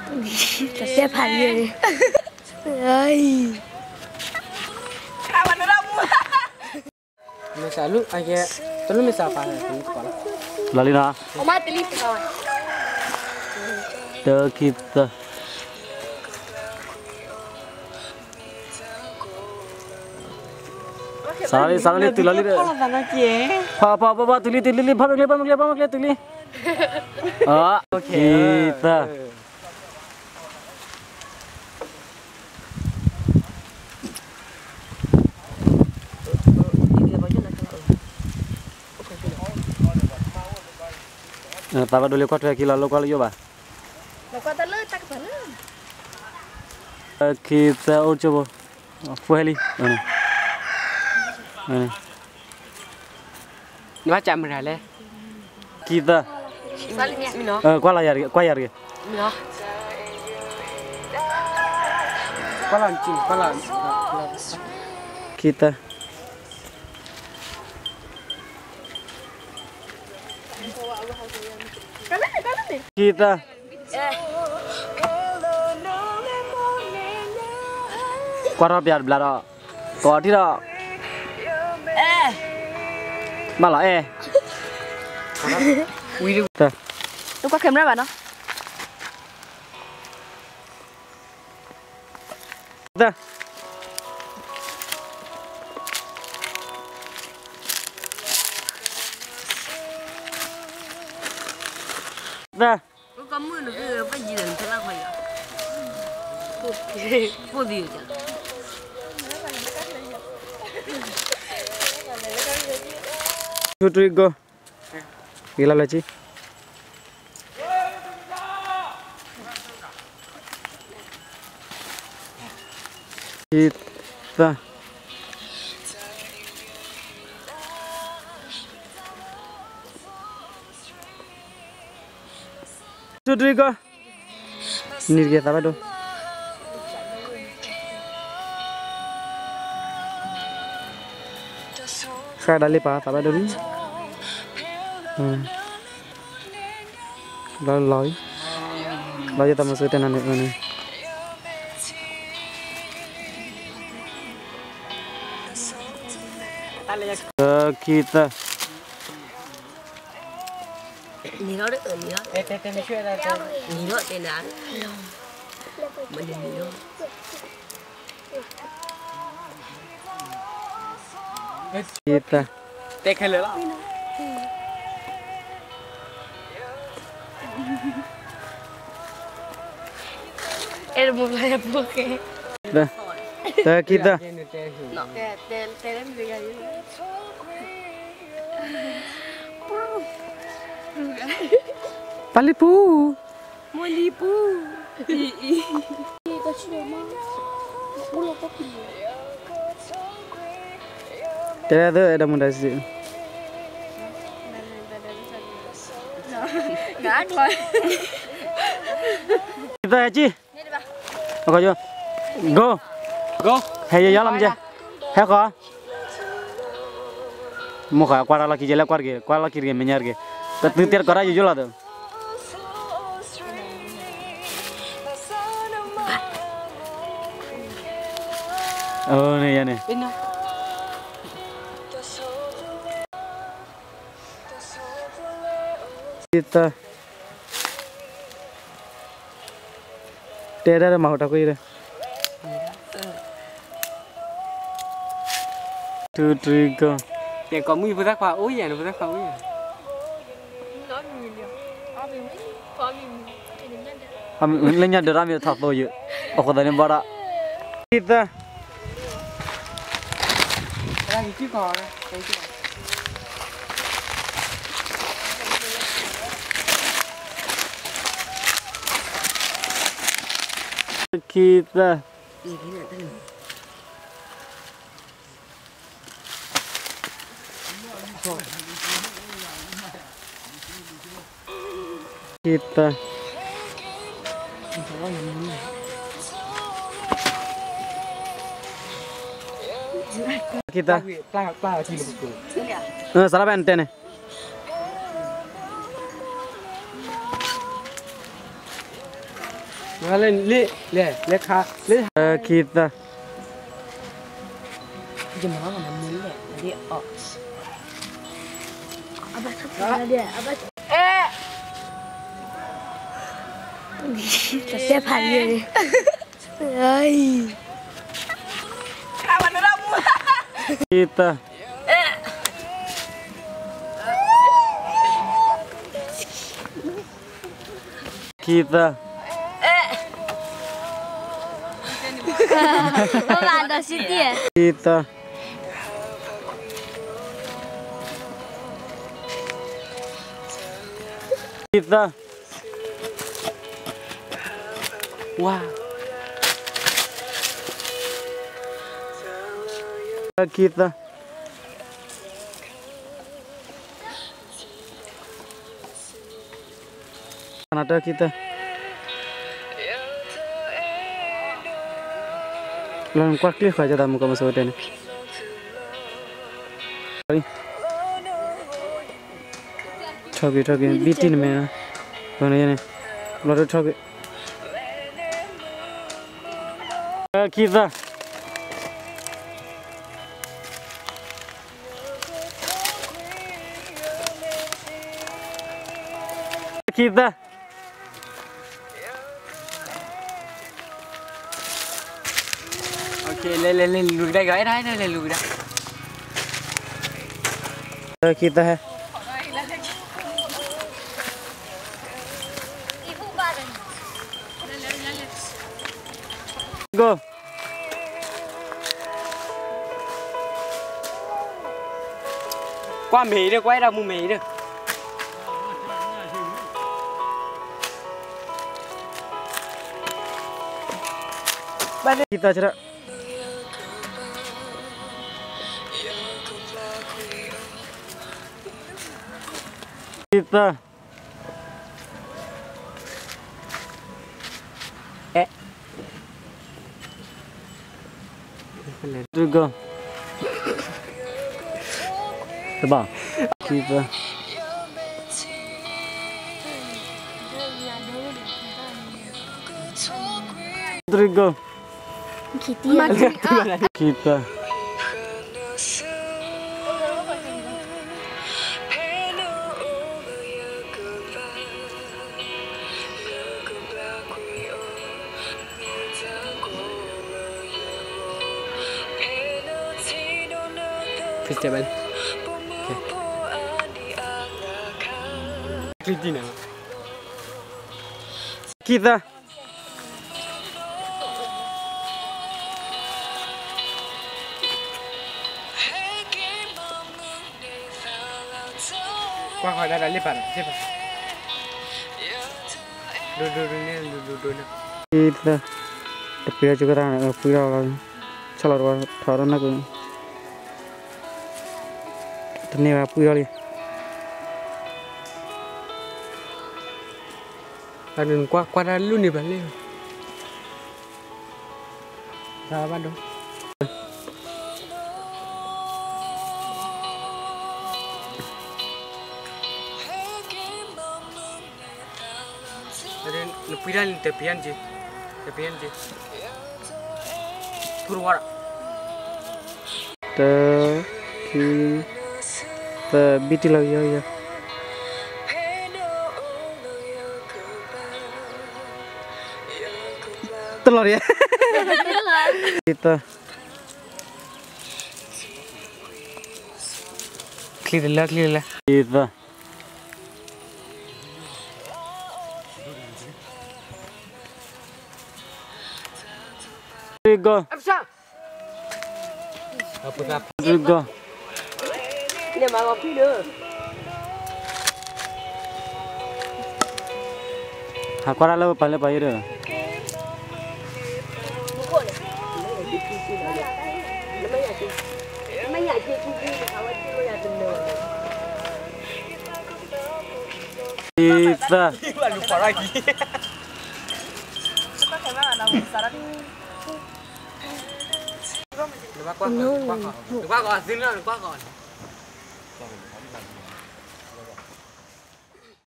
တတဲဖးယဲန့ၣ်, မ့ၢ်စးလူ, အကဲ, တလူမ့ၢ်စးပာ်, လီၤလံနီၤ, တၢခံသၢ, စးလီၤလံ စးလီၤလံ တုၤလီၤလံ, ဖးဖးဖးဖး တုၤလံ တုၤလံလံ ဖးမ့ၢ်ကျဲ ဖးမ့ၢ်ကျဲ ဖးမ့ၢ်ကျဲ တုၤလံ, ခံသၢ သးဘၣ်ဒိလံကွၢ်ထွဲခံလီၤ လိၣ်ကွၢ်လၢယိၣ်ဘၣ်, ခံသၢအိၣ်ကၠိဖိ, ဖိဟဲလံ, နဘၣ်ကမရၤလဲၣ်, ခံသၢ, ကွၢ်လီၤယၤတဂ့ၤ ကွၢ်ယၤတဂ့ၤ, ကွၢ်လီၤ, ခံသၢ ခံသၢ, ကွၢ်ထီၣ်ပျးတဘျါဒီး, ကိးထံၣ်ဒီး, ဘၣ်လီၤအဲၣ်, တကွၢ် camera ဘၣ်နီၤ. Two, three, go. ဂ့ၤလၢ်လၢ်ကံ သၢ Two, three, go. နံၤတက့ၤ သးဘၣ်ဒိ ဃၣ်ဒၣ်လံပၢ် သးဘၣ်ဒိလံ လီၤလီၤ လီၤယသးမၤစၢၤတဲနၤန့ၣ် ခံသၢ နံၤလီၤ နံၤလီၤ နံၤလီၤ တဲနၤ မနံၤလီၤ ခံသၢ တဲခဲလၢာ်လီၤ အဲၣ်တမူလၢယဖိဃဲ တၢ ခံသၢ ပၢ်လံပူၤ မိၢ်လံပူၤ အံၤ အံၤ တဲဒၣ်သၢ အဲၣ်တမူဒါစံး ခံသၢ ဟဲကံ Go. Go. ဟဲယၤလီၤမ့ၢ်ကဲ ဟဲဃီ မိၢ်ဃီ ကွၢ်တၢ်လီၢ်ခံကဲ လဲၤကွၢ်တက့ၢ် ကွၢ်လီၢ်ခံတက့ၢ် မဲာ်ညါတက့ၢ် ပသုတဲတကိးတၢ်ယိယိလီၤသု န့ၣ်ယၤန့ၣ် သၢ တဲဒၣ်မၤဟိးတၢ်ကွံာ်ဒီး two, three, go. ကိးမုၢ်ဖိသၣ်ခွါအိၣ်ယၤန့ၣ် ဖိသၣ်ခွါအိၣ်ယၤ လၢညါဒၢးရၣ်မ့ၢ်ထီၣ်သိယိာ် အဃိသတးန့ၣ်ဘၣ်ဒၣ် သၢ ခံသၢ ခံသၢ ခံသၢ စးလၢဖဲနတဲန့ၣ် လဲၤ လဲၤ လဲၤခါ လဲၤ ခံသၢ ယမၤမနမူလဲၣ် ဒ်အီၣ် တတဲဖးလံန့ၣ် ခံသၢ ခံသၢ ပဘၣ်ဒီးစံတံၢ် ခံသၢ ခံသၢ ဝါ ခံသၢ နတၢ်ခံသၢ လၢနကွၢ်ကျ့ၣ်ဃီၤကသးမူကမဆိတဲန့ၣ် ထီၣ်က့ၤ ထီၣ်က့ၤ ဘံၣ်တံၢ်နမဲာ်နီၤ ဘၣ်န့ၣ် ဘျီတထီၣ်က့ၤ ခံသၢ ခံသၢ လဲၤ လဲၤ လဲၤလူၤကဒါ လဲၤလူၤကဒါ ခံသၢ Go ကွၢ်မဲာ်အံၤဒီး ကွၢ်အဲၣ်ဒိးမူမဲာ်အံၤဒီး ခံသၢ ဆရၢ ခံသၢ အဲ တရံး go တဘၣ် ခံသၢ တရံး go ခံသၢ Festival ခံသၢ ကွၢ်ဃီဒၣ်လၢပာ် ဒိၣ်ဒိၣ်န့ၣ် ဒိၣ်ဒိၣ်န့ၣ် တပှ့ၤထီၣ်ကကသၣ်န့ၣ် ပှ့ၤထီၣ်လီၤ ဆီၣ်လီၤတဝီထီၣ်နီၢ်ကီၢ် တန့ၢ်ဘၣ်ပှ့ၤထီၣ်လံ ကွၢ်တၢ်လၢန့ၣ်ဘၣ်လၢ ဘၣ်ဒိ နပှ့ၤတၢ်လံ တပှ့ၤတၢ်က့ၤ တပှ့ၤတၢ်က့ၤ ထူတဝီဒီး တၢ ခံ သၢ ဘံၣ်တံၢ်လီၤယီၤယီၤ တလီၤဒံး သၢ ချံတလၢ ချံတလၢ သၢ တရံး go တရံး go ဟးကွၢ်တၢ်လၢပှၤလၢပှၤယဲဒီး သၢ နကွၢ်ကီး နကွၢ်ကီး နကွၢ်ကီး